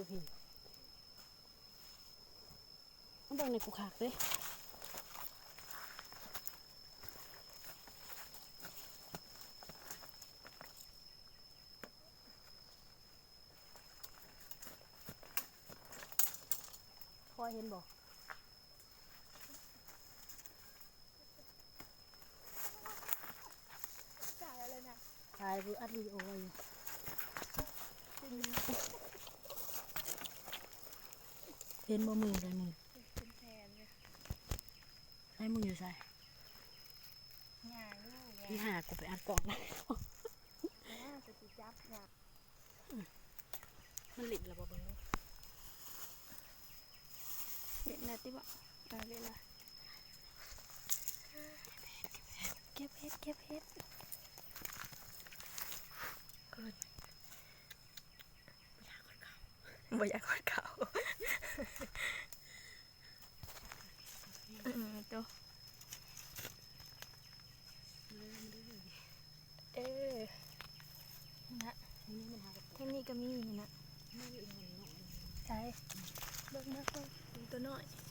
ມາເບິ່ງໃນກູຄັກເດ້ ພໍເຫັນບໍ່? ຖ່າຍເອົາເລີຍນະ ຖ່າຍ ອັດວິດີໂອໄວ້ຢູ່ ເຫັນບໍ່? ມືໃສ່ມື ເປັນແຜ່ນເລີຍ ໃສ່ມືຢູ່ໃສ? ຫຍ້າຢູ່ ອີຫ່າ ກູໄປອັດກ້ອງ ຫຍ້າ ຈະຊິຈັບຫຍ້າ ມັນຫຼິ້ນແລ້ວບໍ່? ເບິ່ງດູ ຫຼິ້ນແລ້ວຕິບໍ? ເອີ ຫຼິ້ນແລ້ວ ເກັບເຫັດ ເກັບເຫັດ ເອີ ບໍ່ຢາກຮອດເຂົາ ເອີ ໂຕ ເອີ ນະ ທາງນີ້ກໍມີນະ ໃສ ເບິ່ງ ເບິ່ງ ເບິ່ງ ໂຕນ້ອຍ.